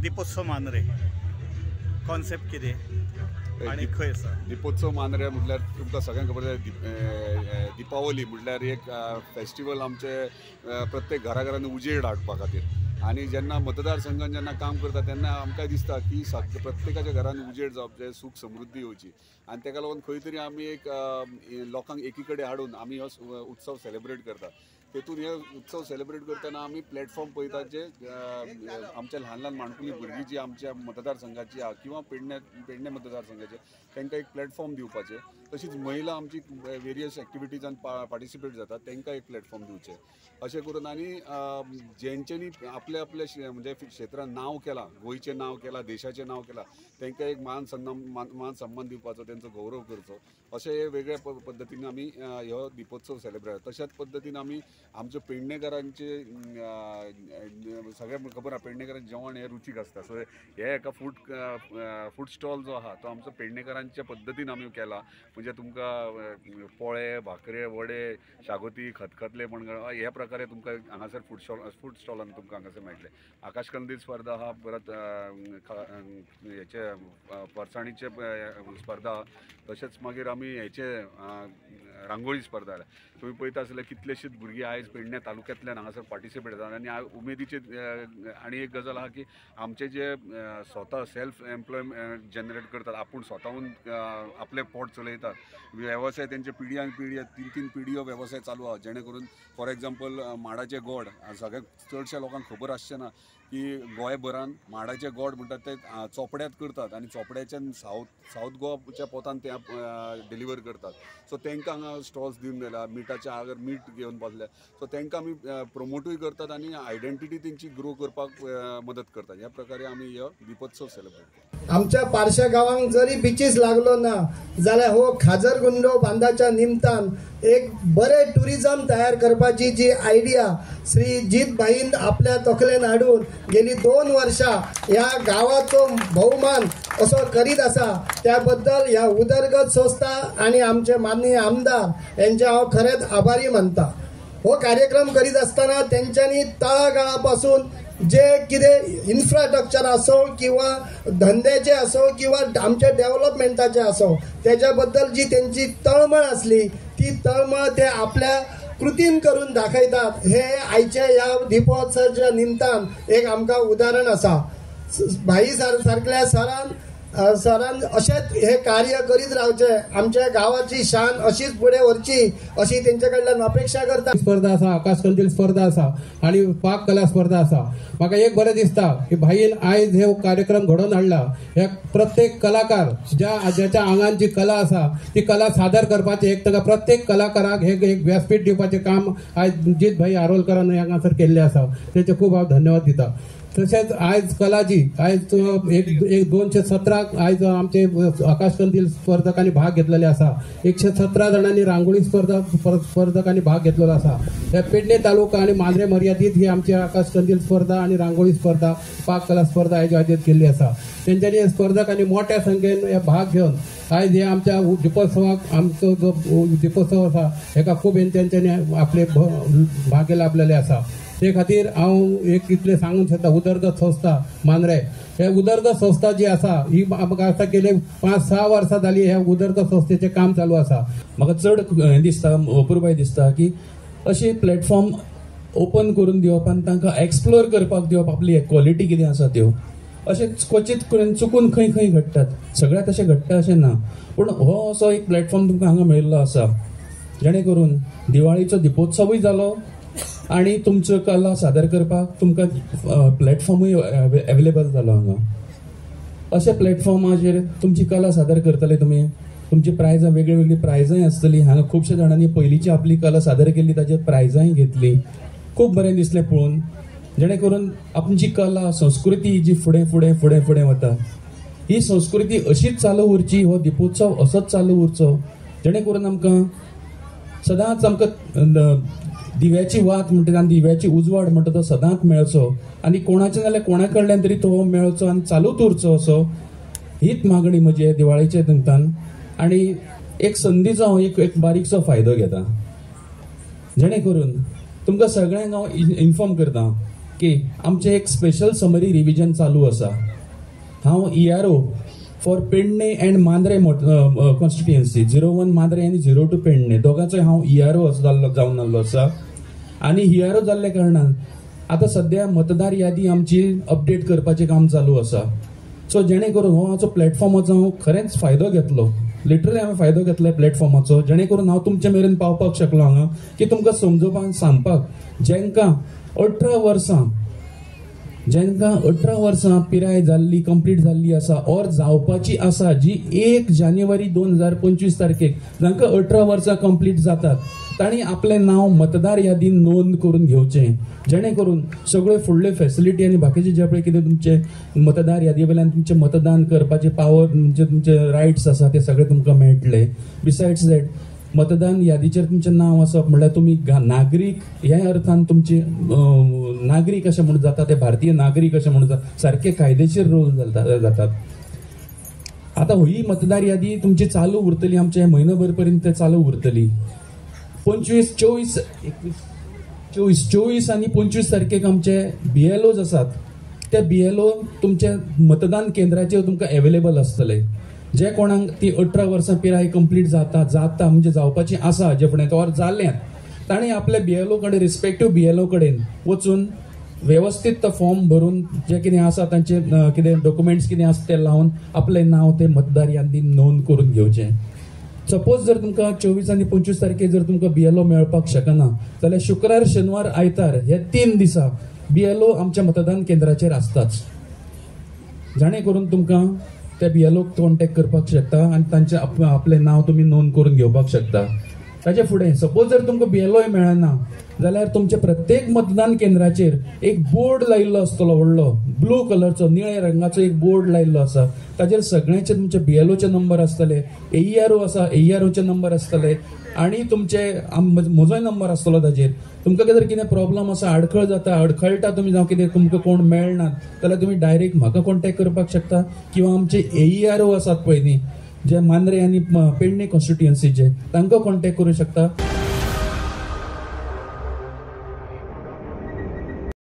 दीपोत्सव Mandrem concept कितें आनी खंय आसा? दीपोत्सव मांद्रे म्हटल्यार तुमकां सगळ्यांक खबर आसा, दीपावली म्हटल्यार एक फेस्टिवल आमचे प्रत्येक घरा घरांनी उजेड हाडपा खातीर. आनी जेन्ना मतदारसंघान जेन्ना काम करता तेन्ना आमकां दिसता की प्रत्येकाच्या घरान उजेड जावप जाय, सूख समृद्धी येवची. आनी ताका लागून खंय तरी आमी एक लोकांक एकी कडेन हाडून आमी हो उत्सव सेलिब्रेट करतात. तेतून हे उत्सव सेलिब्रेट करतना आमी प्लॅटफॉर्म पळयतात जे आमच्या ल्हान ल्हान माणकुली भुरगीं जी आमच्या मतदारसंघाची आहा किंवा पेडणे मतदारसंघाचे तांकां एक प्लॅटफॉर्म दिवपाचें. तशीच महिला आमची वेरियस एक्टिविटीजान पार्टिसिपेट जातात तांकां एक प्लॅटफॉर्म दिवचें अशें करून. आनी जेंच्यांनी आपल्या आपल्या म्हणजे क्षेत्रान नांव केलां, गोंयचें नांव केलां, देशाचें नांव केलां, तांकां एक मान सन्मान दिवपाचो, तेंचो गौरव करचो, अशें हे वेगळ्या पद्दतीन आमी हो दीपोत्सव सेलिब्रेट. तशाच पद्दतीन आमी आमच्या पेडणेकारांचे सगळ्यांक खबर आहा पेडणेकारांचें जेवण हें रुचीक आसता. सो हे एका फूड स्टॉल जो आहा तो आमचो पेडणेकारांच्या पद्दतीन आमी केला. म्हणजे तुमकां पोळे, भाकरे, वडे, शागोती, खतखतले, मणगण ह्या प्रकारे तुमकां हांगासर फूड स्टॉलान तुमकां हांगासर मेळटले. आकाशकंदील स्पर्धा आहा, परत हेचे फरसाणीचे स्पर्धा आहा, तशेंच मागीर आमी हेचे रांगोळी स्पर्धा. तुमी पळयता आसले कितलेशीच भुरगीं आयज पेडणे तालुक्यांतल्यान हांगासर पार्टिसिपेट जाता. आनी उमेदीचे आनी एक गजाल आहा की आमचे जे स्वता सेल्फ एम्प्लॉयमेंट जनरेट करतात, आपूण स्वताहून आपलें पोट चलयतात, वेवसाय तेंचे पिढयान पिढी 3-3 पिढयो वेवसाय चालू आहा. जेणे करून फॉर एग्जाम्पल माडाचे गोड सगळ्याक चडश्या लोकांक खबर आसचें ना की गोंयभरान माडाचे गोड म्हणटात ते चोपड्यांत करतात आनी चोपड्याच्यान सावथ गोवाच्या पोतान ते डिलिव्हर करतात. सो तांकां हांगा स्टॉल्स दिवन दिला, मिठाच्या आगर मीठ घेवन बसल्या. सो तांकां आमी प्रमोटूय करतात आनी आयडेंटिटी तेंची ग्रो करपाक मदत करतात. ह्या प्रकारे आमी हो दीपोत्सव सेलिब्रेट करतात. आमच्या पारशा गांवांक जरी बिचीस लागलो ना जाल्यार हो खाजरगुंडो बांदाच्या निमतान एक बरें टुरिजम तयार करपाची जी आयडिया श्री जीत भाईन आपल्या तकलेन हाडून गेली 2 वर्षां ह्या गांवाचो भोवमान असो करीत आसा, त्याबद्दल ह्या उदरगत संस्था आनी आमचे माननीय आमदार यांचे हांव खरेंच आभारी मानता. हो कार्यक्रम करीत आसतना तेंच्यांनी तळागाळा पासून जे कितें इन्फ्रास्ट्रक्चर आसो किंवा धंद्याचे आसो किंवा आमच्या डेव्हलपमेंटाचे आसो तेच्या बद्दल जी तेंची तळमळ आसली ती तळमळ ते आपल्या कृतीन करून दाखयतात. हे आयच्या ह्या दीपोत्सवाच्या निमतान एक आमकां उदाहरण आसा. भाई सारक्या सरान अशेंच हे कार्य करीत रावचें, आमच्या गांवाची शान अशीच फुडें व्हरची अशी तेंचे कडल्यान अपेक्षा करता. स्पर्धा आसा, आकाशकंदील स्पर्धा आसा आनी पाककला स्पर्धा आसा. म्हाका एक बरें दिसता की भाईन आयज हे कार्यक्रम घडोवन हाडला. ह्या प्रत्येक कलाकार ज्याच्या आंगान जी कला आसा ती कला सादर करपाचें एक ताका प्रत्येक कलाकाराक हे एक व्यासपीठ दिवपाचें काम आयज जीत भाई आरोलकरान हांगासर केल्लें आसा. तेचे खूब हांव धन्यवाद दिता. तशेंच आयज कलाजी आयज एक 217 आयज आमचे आकाशकंदील स्पर्धकांनी भाग घेतलेले आसा. 117 जाणांनी रांगोळी स्पर्धकांनी भाग घेतलेलो आसा. ह्या पेडणे तालुका आनी मांद्रे मर्यादीत ही आमची आकाशकंदील स्पर्धा आनी रांगोळी स्पर्धा पाककला स्पर्धा आयोजीत केल्ली आसा. तेंच्यांनी स्पर्धकांनी मोठ्या संख्येन हे भाग घेवन आयज हे आमच्या दीपोत्सवाक आमचो जो दीपोत्सव आसा हेका खूब तेंच्यांनी आपले भाग लाभलेले आसा. ते खातीर हांव एक इतलें सांगूंक शकता, उदरगत संस्था मांद्रे हे उदरगत संस्था जी आसा ही म्हाका आतां गेले 5-6 वर्सां जाली ह्या उदरगत संस्थेचें काम चालू आसा. म्हाका चड हें दिसता, अपुरबाय दिसता की अशे प्लॅटफॉर्म ओपन करून दिवप आनी तांकां एक्सप्लोर करपाक दिवप आपली क्वॉलिटी कितें आसा त्यो. अशें क्वचीत करून चुकून खंय खंय घडटात, सगळ्याक तशें घडटा अशें ना, पूण हो असो एक प्लॅटफॉर्म तुमकां हांगा मेळिल्लो आसा जेणे करून दिवाळीचो दीपोत्सवूय जालो आनी तुमच्यो कला सादर करपाक तुमकां प्लॅटफॉर्मूय एवेलेबल जालो हांगा. अशे प्लॅटफॉर्माचेर तुमची कला सादर करतले तुमी, तुमची प्रायजां वेगळी वेगळी प्रायजांय आसतली. हांगा खुबश्या जाणांनी पयलींची आपली कला सादर केल्ली ताचेर प्रायजांय घेतली. खूब बरें दिसलें पळोवन, जेणे करून आमची कला संस्कृती जी फुडें फुडें फुडें फुडें वता ही संस्कृती अशीच चालू उरची, हो दीपोत्सव असोच चालू उरचो, जेणे करून आमकां सदांच आमकां दिव्याची वात म्हणटा आनी दिव्याची उजवाड म्हणटा तो सदांच मेळचो आनी कोणाच्या नाल्यार कोणा कडल्यान तरी तो मेळचो आनी चालूच उरचो असो हीच मागणी म्हजी दिवाळेच्या निमतान. आनी एक संदीचो हांव एक बारीकसो फायदो घेता, जेणे करून तुमकां सगळ्यांक हांव इन्फॉर्म करता की आमचें एक स्पेशल समरी रिविजन चालू आसा. हांव ERO for Pernem and Mandrem constituency 01 Mandrem आनी 02 पेडणे दोगांचोय हांव ERO जावन आसलो आसा. आनी ERO जाल्ल्या कारणान आतां सद्या मतदार यादी आमची अपडेट करपाचें काम चालू आसा. सो जेणे करून हो आमचो प्लॅटफॉर्माचो हांव खरेंच फायदो घेतलो, लिटरली हांवें फायदो घेतलो प्लॅटफॉर्माचो, जेणे करून हांव तुमचे मेरेन पावपाक शकलो हांगा की तुमकां समजोवपाक सांगपाक जेंकां 18 वर्सां जेंकां 18 वर्सां पिराय जाल्ली कंप्लीट जाल्ली आसा ऑर जावपाची आसा, जी 1 जानेवारी 2025 तारखेक जांकां 18 वर्सां कंप्लीट जातात तांणी आपलें नांव मतदार यादीन नोंद करून घेवचें, जेणे करून सगळे फुडले फेसिलिटी आनी बाकीचे जे पळय कितें तुमचे मतदार यादी वयल्यान तुमचें मतदान करपाचे पावर म्हणजे तुमचे रायट्स आसा ते सगळे तुमकां मेळटले. बिसायड्स that मतदान यादीचेर तुमचें नांव आसप म्हणल्यार तुमी नागरीक ह्या अर्थान तुमचे नागरीक अशें म्हूण जाता, ते भारतीय नागरीक अशें म्हूण सारके कायदेशीर रोल जातात. आतां ही मतदार यादी तुमची चालू उरतली, आमचे म्हयनोभर पर्यंत चालू उरतली. 25, 24, 21, 24 आनी 25 तारखेक आमचे BLOs आसात, ते BLO तुमच्या मतदान केंद्राचेर तुमकां एवेलेबल आसतले. जे कोणाक ती 18 वर्सां पिराय कंप्लीट जाता जाता म्हणजे जावपाची आसा जे फुडें ऑर जाल्यात तांणी आपल्या BLO कडेन रिस्पेक्टीव BLO कडेन वचून वेवस्थीत तो फॉर्म भरून जे कितें आसा तांचे कितें डॉक्युमेंट्स कितें आसा ते लावन आपलें नांव ते मतदार यादीन नोंद करून घेवचें. सपोज जर तुमकां 24 आनी 25 तारखेर जर तुमकां BLO मेळपाक शकना जाल्यार शुक्रार, शेनवार, आयतार हे 3 दिसा BLO आमच्या मतदान केंद्राचेर आसताच, जाणे करून तुमकां त्या BLO contact करपाक शकता आनी तांचे आपलें नांव तुमी नोंद करून घेवपाक शकता. ताचे फुडें सपोज जर तुमकां BLO मेळना जाल्यार तुमच्या प्रत्येक मतदान केंद्राचेर एक बोर्ड लायिल्लो आसतलो, व्हडलो ब्लू कलरचो निळ्या रंगाचो एक बोर्ड लायिल्लो आसा, ताचेर सगळ्यांचे तुमचे BLOचे नंबर आसतले, AERO आसा AEROचे नंबर आसतले आनी तुमचे म्हजोय नंबर आसतलो ताचेर. तुमकां जर कितें प्रॉब्लम आसा, आडखळ जाता, अडखळटा तुमी जावं कितें तुमकां कोण मेळना जाल्यार तुमी डायरेक्ट म्हाका कॉन्टेक्ट करपाक शकता किंवा आमचे AERO आसात पळय न्ही जे मांद्रे आनी पेडणे कॉन्स्टिट्युएन्सीचे तांकां कॉन्टेक्ट करूं शकता.